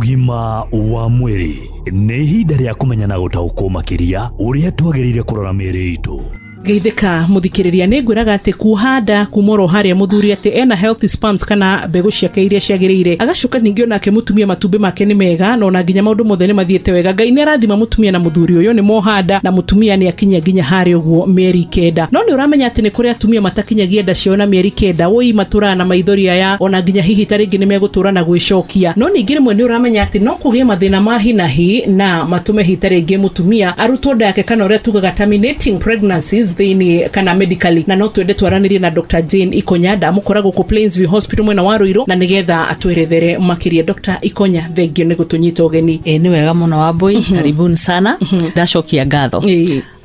Ũgima wa mwĩrĩ nĩ ihinda rĩa kũmenya na gũtaũkwo makĩria ũrĩa twagĩrĩire kũrora mĩĩrĩ itũ. Geithĩka mũthikĩrĩria, nĩ ngwĩraga atĩ kuoha nda kuma oro harĩa mũthuri atĩ ena healthy sperms kana mbegũ ciake iria ciagĩrĩire, agacoka ningĩ onake mũtumia matumbĩ make nĩ mega, na ona nginya maũndũ mothe nĩ mathiĩte wega. Ngai nĩ arathima mũtumia na mũthuri ũyũ nĩ moha nda, na mũtumia nĩ akinyia nginya harĩa ũguo mĩeri 9. No nĩ ũramenya atĩ nĩ kũrĩ atumia matakinyagia nda ciao na mĩeri 9. Wũi, matũraga na maithori aya, ona nginya hihi ta rĩngĩ nĩ megũtũra na gwĩcokia. No ningĩ rĩmwe nĩ ũramenya atĩ no kũgĩe mathĩna ma hi na hi na matũme hihi ta rĩngĩ mũtumia arutwo nda yake, kana ũrĩa tugaga terminating pregnancies thĩinĩ kana medically. Na no twende twaranĩrie na Dr. Jane Ikonya. Ndamũkora gũkũ Plainsview Hospital mwena wa Ruiru, na nĩgetha atwerethere makĩria. Dr. Ikonya, thengio nĩ gũtũnyita ũgeni. Ĩ, nĩ wega mũno Wambui, karibuni sana. Ndacokia ngatho.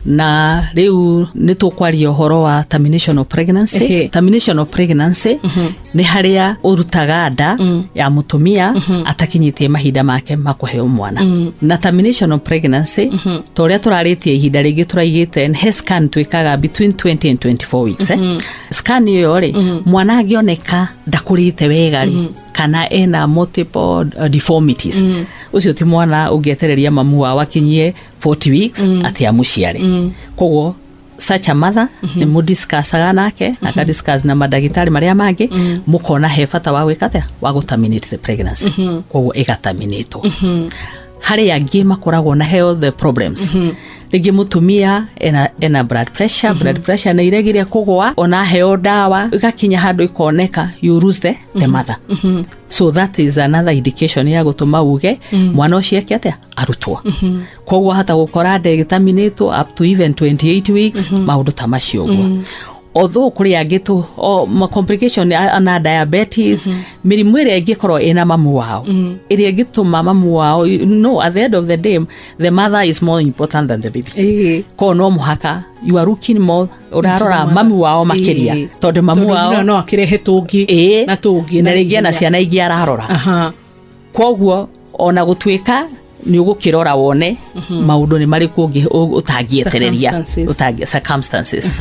Na rĩu nĩ tũkwaria ũhoro wa termination of pregnancy. Termination of pregnancy nĩ harĩa ũrutaga nda ya mũtumia atakinyĩtie mahinda make ma kũheo mwana. Na termination of pregnancy, ta ũrĩa tũrarĩtie ihinda rĩngĩ, tũraigĩte he scan twĩkaga between 20 and 24 weeks, eh? Scan ĩyo rĩ, mwana angĩoneka ndakũrĩte wega rĩ, kana ena multiple deformities, ũcio ti mwana ũngĩetereria mamu wao akinyie 40 weeks atĩ amũciare. Koguo such a mother nĩ mũdiscussaga nake, akadiscuss na mandagĩtarĩ marĩa mangĩ, mũkona he bata wa gwĩka atĩa, wa gũ terminate the pregnancy. Koguo ĩgataminĩtwo. Harĩ angĩ makoragwo na health problems, rĩngĩ mũtumia ena blood pressure, blood pressure nĩ iregire kũgwa ona aheo ndawa, ĩgakinya handũ ĩkoneka you lose the mother. So that is another indication ya gũtũma uge mwana ũcio eke atĩa, arutwo. Koguo hata gũkora nda ĩgĩtaminĩtwo up to even 28 weeks, maũndũ ta macio ũguo. Although kũrĩ angĩ tu o ma complication na diabetes, mĩrimũ ĩrĩa ĩngĩkorwo ĩna mamu wao, ĩrĩa ĩngĩtũma mamu wao, no at the end of the day the mother is more important than the baby. Koguo no mũhaka you are looking more, ũrarora mamu wao makĩria, tondũ mamu Tondũ wao nyina no akĩrehe tũngĩ na tũngĩ. Na rĩngĩ ena ciana ingĩ ararora. Koguo ona gũtuĩka nĩ ũgũkĩrora wone maũndũ nĩ marĩkũ ũngĩ ũtangĩetereria. Circumstances. Circumstances.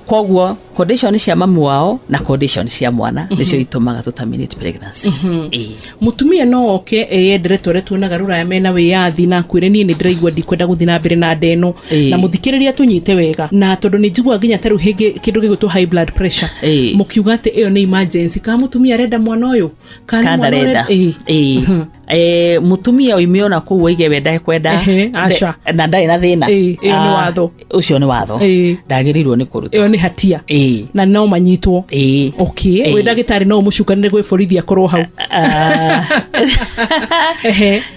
Koguo condition cia mamu wao na condition cia mwana nĩcio itũmaga tũ terminate pregnancies. Ĩĩ. Mũtumia no oke eyendere, ta ũrĩa tuonaga rũraya mena wĩyathi, na akwĩre, "Niĩ nĩ ndĩraigua ndikwenda gũthiĩ na mbere na nda ĩno"? Na mũthikĩrĩria, tũnyite wega, na tondũ nĩ njiguaga nginya ta rĩu hĩngĩ kĩndũ gĩgwĩtwo high blood pressure, mũkiuga atĩ ĩyo nĩ emergency, kana mũtumia arenda mwana ũyũ kana kana mwana ndarenda. Ĩĩ. Ĩĩ. Mũtumia oime ona kũu oige we ndekwenda Aca. na ndarĩ na thĩna. Ĩĩ, ĩyo nĩ Ah, watho. Ũcio nĩ watho. Ndagĩrĩirwo nĩ kũruta. Ĩyo nĩ hatia. Na no manyitwo. Okay. Wĩ ndagĩtarĩ, no ũmũcukanĩre gwĩ borithi akorwo hau? Ah.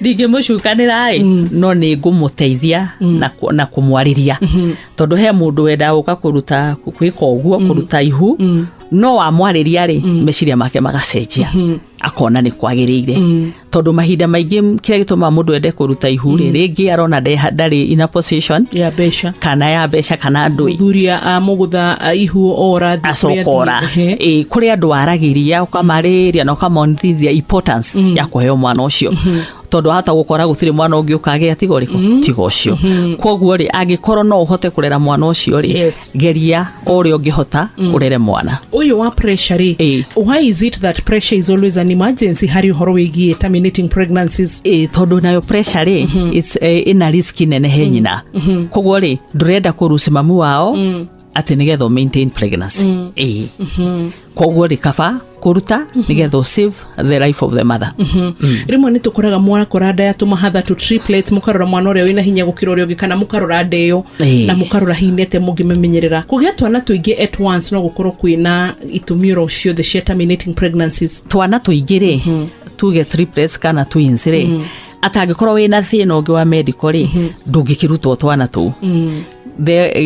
Ndingĩmũcukanĩra ĩ, no nĩ ngũmũteithia na kũmwarĩria, tondũ he mũndũ wendaga gũka kũruta, gwĩka ũguo, kũruta ihu, no wamwarĩria rĩ, meciria make magacenjia, akona nĩ kwagĩrĩire, tondũ mahinda maingĩ kĩrĩa gĩtũmaga mũndũ ende kũruta ihu rĩ, rĩngĩ arona ndarĩ in a position ya mbeca. Kana ya mbeca kana ndũĩ. Mũthuri amũgũtha ihu ora thiĩ kũrĩa Acoka ora. athiĩ. Ĩ, kũrĩ andũ aragĩria, ũkamarĩria na ũkamonithia importance ya kũheo mwana ũcio, tondũ ahota gũkora gũtirĩ mwana ũngĩ ũkagĩa tiga ũrĩkũ, tiga ũcio. Koguo rĩ, angĩkorwo no ũhote kũrera mwana ũcio rĩ, geria o ũrĩa ũngĩhota ũrere mwana. Ũyũ wa pressure rĩ, why is it that pressure is always an emergency harĩ ũhoro wĩgiĩ terminating pregnancies? Ĩ, tondũ nayo pressure rĩ, it's, ĩna risk nene he nyina. Koguo rĩ, ndũrenda kũruci mamu wao atĩ nĩgetha ũ maintain pregnancy. Ĩ, koguo rĩ, kaba kũruta nĩgetha ũ save the life of the mother. Rĩmwe nĩ tũkoraga mwarakora nda ya tũmahatha tũ triplets, mũkarora mwana ũrĩa wĩna hinya gũkĩra ũrĩa ũngĩ, kana mũkarora nda ĩyo na mũkarora hihi nĩ atĩa mũngĩmĩmenyerera. Kũgĩa twana tũingĩ at once no gũkorwo kwĩna itũmi oro ciothe cia terminating pregnancies? Twana tũingĩ rĩ, tuge triplets kana twins rĩ, atangĩkorwo wĩna thĩna ũngĩ wa medical rĩ, ndũngĩkĩrutwo twana tũu.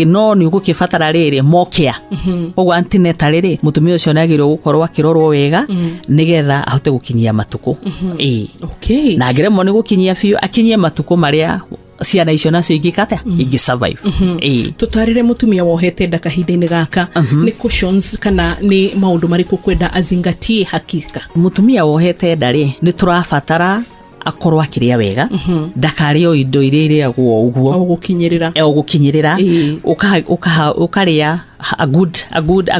No nĩ ũgũkĩbatara rĩrĩ mokĩa. Koguo antenatal rĩ, mũtumia ũcio nĩ agĩrĩirwo gũkorwo akĩrorwo wega nĩgetha ahote gũkinyia matukũ. Ĩĩ. Na angĩremwo nĩ gũkinyia biũ, akinyie matukũ marĩa ciana icio nacio ingĩka atĩa, ingĩ survive. Ĩĩ. Tũtarĩre mũtumia wohete nda kahinda-inĩ gaka, nĩ cautions kana nĩ maũndũ marĩkũ kwenda azingatie hakika? Mũtumia wohete nda rĩ, nĩ tũrabatara akorwo akĩrĩa wega, ndakarĩe o indo iria irĩagwo o ũguo. O gũkinyĩrĩra. O gũkinyĩrĩra. Ũkarĩa A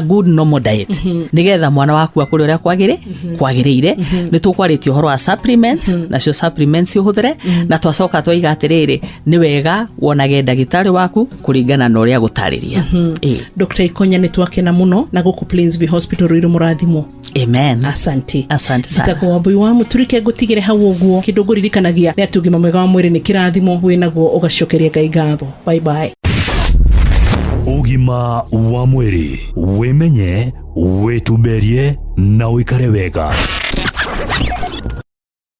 good normal diet nigetha mwana waku akũre ũrĩa kwagĩrĩ kwagĩrĩire. Nĩ tũkwarĩtie ũhoro wa supplements, nacio supplements ũhũthĩre, na twacoka twaiga atĩrĩrĩ, nĩ wega wonage ndagĩtarĩ waku kũringana na ũrĩa gũtarĩria. Ĩĩ. Dr Ikonya, nĩ twakena mũno na gũkũ Plainsview Hospital rũirũ mũrathimwo. Amen. Asante. Asante sana. Njĩtagwo Wambui wa Mũturike, ngũtigĩre hau ũguo. Kĩndũ ngũririkanagia nĩ atĩ ũgima mwega wa mwĩrĩ nĩ kĩrathimo wĩnaguo, ũgacokeria Ngai ngatho. Bye bye. Ũgima wa mwĩrĩ, wĩmenye, wĩtumberie na ũikare wega.